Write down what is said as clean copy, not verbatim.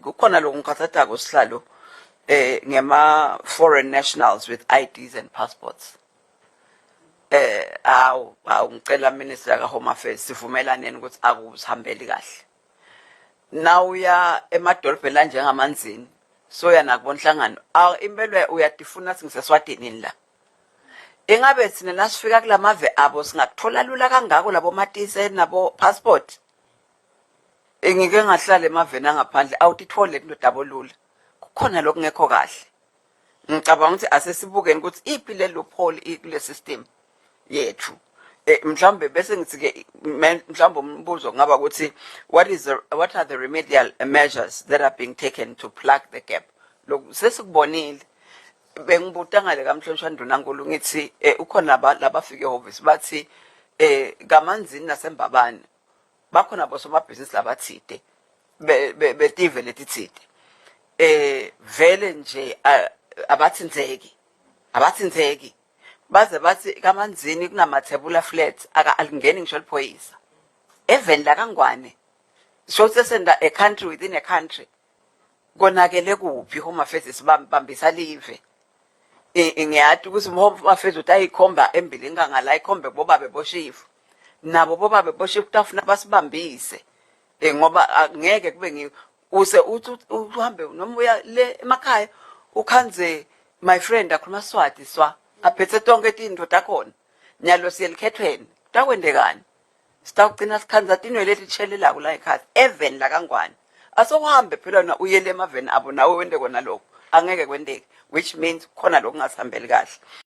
Kukhona lokungikhathathako, sihlalo, ngema foreign nationals with IDs and passports. Awu awu, ngicela Minister ka Home Affairs sivumelaneni ukuthi akusihambeli kahle. Nawuya emadolobheni lanjengaManzini, soya nakubonhlangano, impela uyatifuna singiseswadini la. Ingabe thina nasifika kulamave abo singakuthola lula kangako labo matise nabo passport? Ngike ngahlala emaveni angaphandle, awutitholi lento dabo lula. Kukhona lokungekho kahle. Ngicabanga ukuthi asesibukeni ukuthi iphi le loophole kule system yethu. Mhlawumbe bese ngithi ke mhlawumbe umbuzo kungaba ukuthi what are the remedial measures that are being taken to plug the gap? Lokhu sesikubonile. Bengibuta ngale kamhlonishwa Ndunankulu, ngithi ukhona labafika ehhovisi bathi kaManzini naseMbabane bakhona bosomabhizinisi labathide betive letitsite, vele nje abathinzeki, abathinzeki, baze bathi kaManzini kunamathebula flats aka alingeni ngisho liphoyisa even la kaNgwane. So sesenda a country within a country. Konakele kuphi? Home Affairs sibambisa live. Ngiyati ukuthi Home Affairs uthi ayikhomba embili ingangala ikhombe bobabe boshifu, nabo bobabe boshifu kutafuna basibambise, ngoba angeke kube ngi use uthi uhambe noma uya le emakhaya ukhanze, my friend, akhuluma Swati swa aphethe tonke tintfo takhona. Nyalo siye likhethweni, kutakwendekani? Sitawugcina sikhanza tinwele letishelelako la ekhaya even la kaNgwane. Asokuhambe phela na uyele emaveni abo nawe wente kona lokho, angeke kwenteke, which means khona lokungasihambeli kahle.